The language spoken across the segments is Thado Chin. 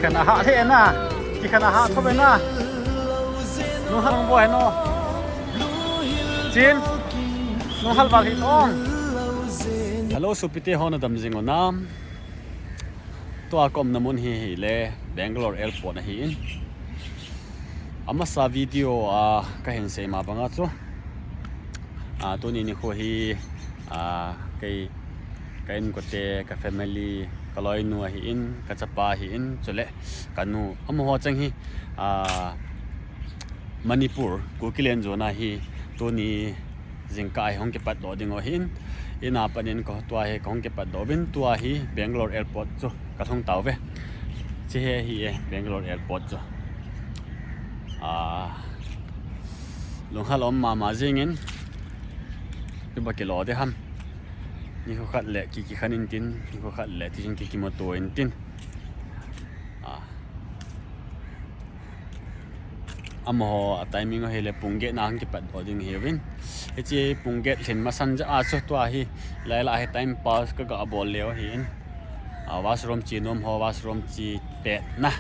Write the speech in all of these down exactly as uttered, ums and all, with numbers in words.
Kana ha the na. Ki kana ha tho be na. Nu ha bo he no. Chin. Nu hal bal hi tong. Hello, sopite ho, nadam jing u nam? Tua ka umna mun hi, hi le Bangalore Airport ahi in. Amasa video a ka hin sei ma banga chu, a, tuni nikho hi, a, kei, ka inkote, ka family, ka loinu ahi in, ka chapa ahi in, chule ka nu. Amaho cheng hi, a, Manipur, Kukiland zone a hi tuni jingkah a hi hung kipat doh ding u ahin, in a pat in ka tua hi ka hung kipat doh uvin, tua hi Bangalore Airport chu ka lhung tauve. Hiche hi ahi e, Bangalore Airport chu. A, lunghel um mama jing in, iba kilo de ham. Nikho khat le ki, kikhen in tin, nikho khat le tijing ki, kimuto in tin. A. Amaho a timing u hi le pung get na hung kipat doh ding ahiuvin. Hiche pung get lhin masang jeh a chu tua hi, lai la hi time pass ka ga bol leu ahi in. A, washroom che nom ho, washroom che pet na.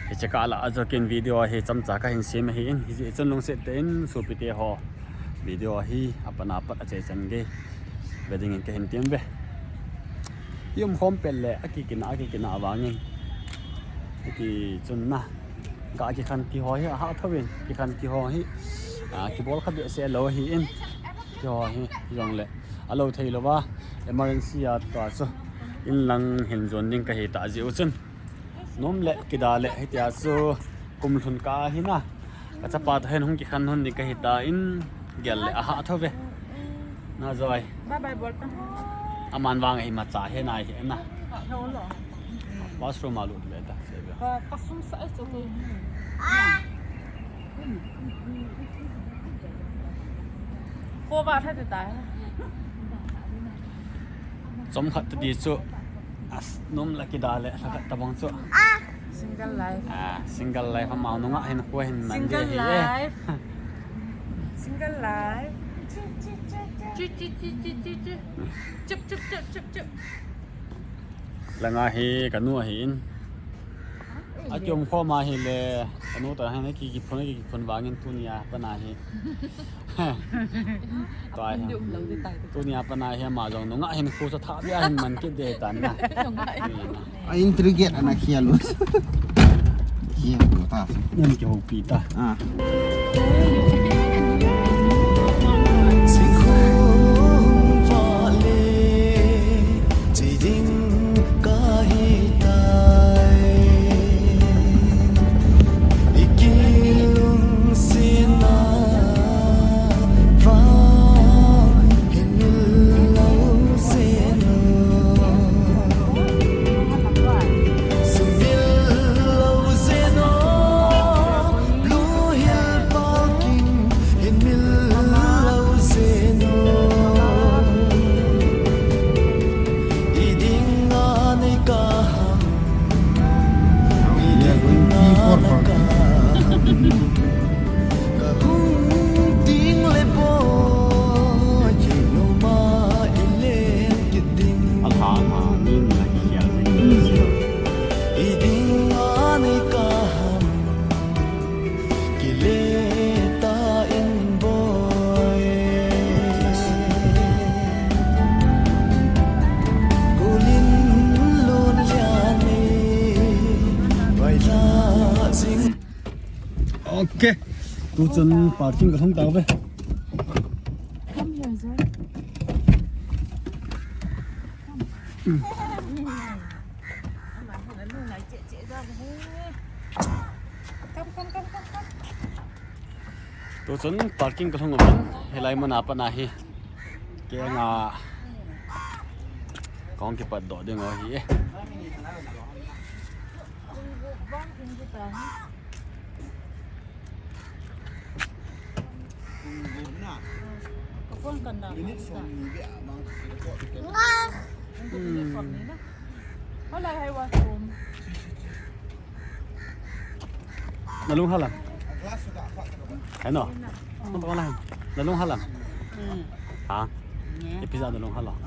Hiche kah la a chu ken video hi chomcha ka hin sem ahi in. Hijeh chun lungset tah in sopite ho, video hi apat apat a chechan gei ve ding in ka hin tem uve. I umkhom pet le, akikina, akikina vangin. Hiti chun na. Ga kikhen ti ho hi, aha tho in, kikhen ti ho hi. A, kibol kha behseh lou ahi in. Ti ho hi, jong le. Alo thei louva, emergency a tua chu. In lang hin jon ding ka hi ta jeh u chun. Nom le, kida le, hitia chu kum lhun kah ahi na. Ka chapa toh hin hung kikhen hun ding ka hi ta in gel le aha tho ve. Na joi. Bye bye bol ta. Aman vang imacha he nai he na. Washroom a lut ve ta se ve. Ka, ka sum sa e chu ke. Ko va tha te ta. Chomkhat tadi chu, as, nom le kida le, lhakhat tabang chu. Single life. A, single life, amau nunga hin khu hin man de hi e. Single life. Single life. Chu, chu, chu, chu, chu. Chup, chup, chup, chup, chup. Langa hi ka nu ahi in. Akium khom a hi le, ka nu toh hin ki, kiphun, ki, kiphun vangin tunia pat a hi. Tua hi. Tunia pat a hi ama jong nunga hin khu sa tha bia hin man kit de tan na. A intricate ana khel u. Khel u ta. Yan kihoupi ta. A. Okay. Tuchun parking ka lhung tauve. Tuchun parking ka lhung uvin, hilai mun a pat a hi. Kei nga kong kipat doh ding u ahi e. Na lung hal am? Hai no. Na lung hal am? Ha? Ipi jeh a na lung hal am?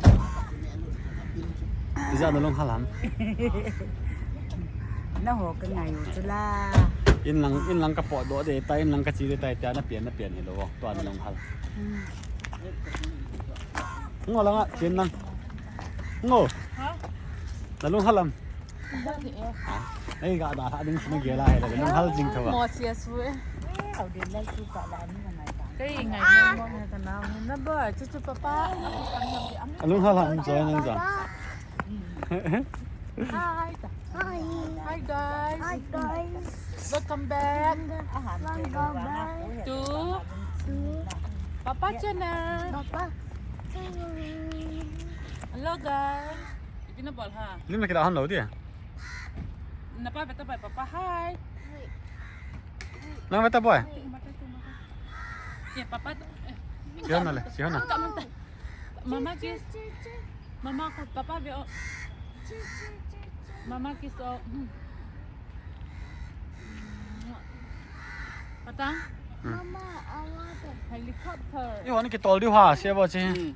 Ipi jeh a na lung hal am? Naho ka ngai u chu la. Inlang, inlang ka potdoh ding tai, inlang ka che ding tai, tia na pian, na pian hilou, tua na lunghal. Hmm. Ngo langa, chen lang. Ngo. Ha? Na lunghal am? Ba ti e. Ei, ga da ha ding sina gela he, na lunghal jing tho ba. Mo sia su e. Hau din lai su ka la ni ngai ba. Kei ngai mo mo he ka na. Na ba, chu chu papa. A lunghal ham join nang ja. Hi. Hi. Hi, guys. Hi, guys. Welcome back. Welcome back to to Papa channel. Papa channel. Hello, guys. Ipi na bol ha? Lim na kila han lo dia. Na pa beta pa papa hi. Nang beta boy. Ye papa. Sihan na le, sihan na. Mama kiss. Mama ko papa be o. Mama kiss o. Hmm. Patang. Hmm. Mama, I want a helicopter. Iho ni kitol diu ha, sia bo chi. Hmm.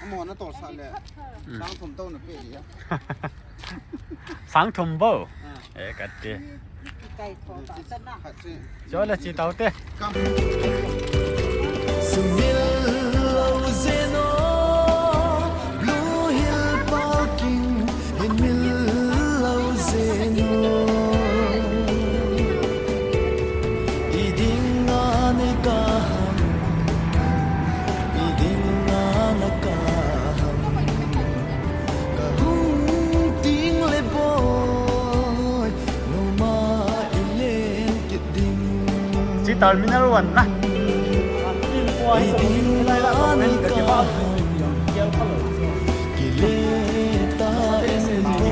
Amo na tol sa le. Hmm. Sang thum to na pe ya. Sang thum bo. Ah. E, ka ti. Kai tho ta sa na. Cho le chi tau te. Kam. Sumil lo zeno, Blue Hill Parking, hin mil lo zeno. I ding a nei ka ham, i ding a na ka ham. Ka hung ting le boy, noma i len kit ding. Chi terminal one na. I ding a nei ka ham. Kile ta in boy.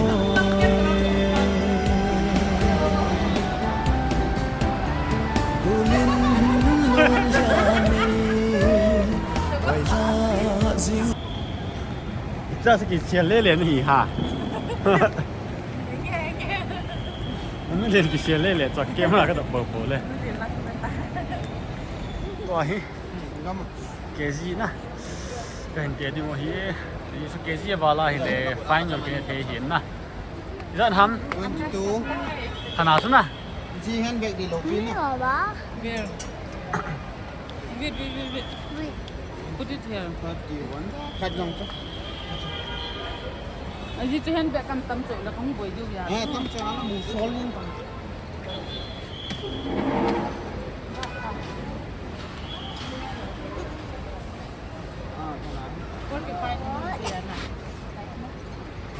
Kulin lon jani, wai la jing. Cha se kisial lele ni ha. Ani len kisial lele, cha camera ka dap bo bo le. Tua hi. Gam. K G na. Ka hin te ding u hi. Ni su K G a vala hi le, fine jong kine thei hi na. Ijat ham? Twenty-two. Thana su na. Ji handbag di lo pi na. Ni ho ba? Where? Wait, wait, wait, wait. Wait. Put it here. Thirty-one. Khat jong chu. Aji chu handbag kam tam choi la kong boi diu ya. Eh, tam choi la mu sol ning tam. Ah, thana. Forty-five minutes ya na.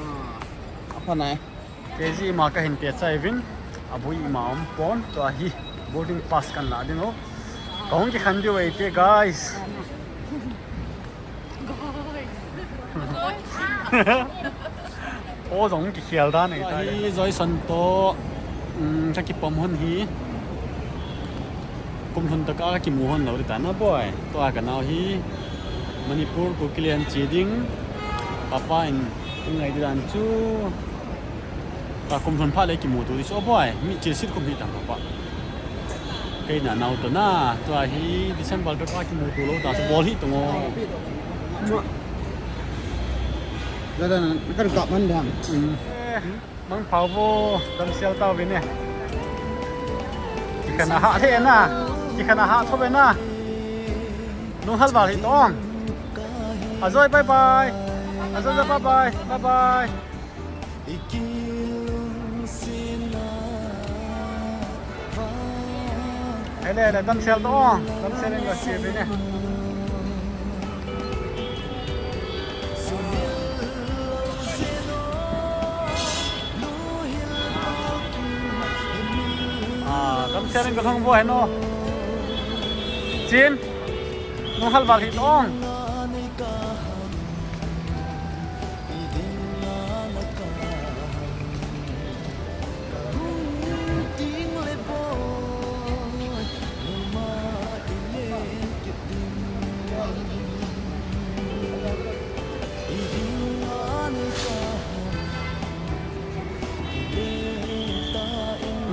Ah, apa nai? K G ima ka hin pe chai vin, abui ima um pon, tua hi boarding pass kan la ding u. Ka hung kikhen diu e te, guys. O jong kikhel dan e ta. Hi Joyson to, um, ka kipom hun hi. Kum lhun taka kimu hon lou ding ta na boy. Tua ka nao hi Manipur Kukiland che ding. Papa in ngai ding dan chu. Ta kum lhun phat le kimu tu ding chu boy. Mi che sit kum hi ta papa. Kei na nao to na. Tua hi December to ka kimu tu lou ta chu bol hi to ngo. Dada na ka kap man dam. Hmm. Mang phao vo, damsel tao vin e. Kikhen a ha the na. Kikhen a ha tho ve na. Nung hal val hi tong. Ajoy, bye bye. Ajoy, bye bye. Bye bye. Hele, hele, damsel to. Damsel in ga si vin e. Ah, damsel in ka thong bo heno. Chin. Nung hal val hi tong.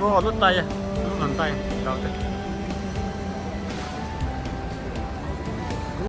Ngo lut tai, lut nan tai, dau te.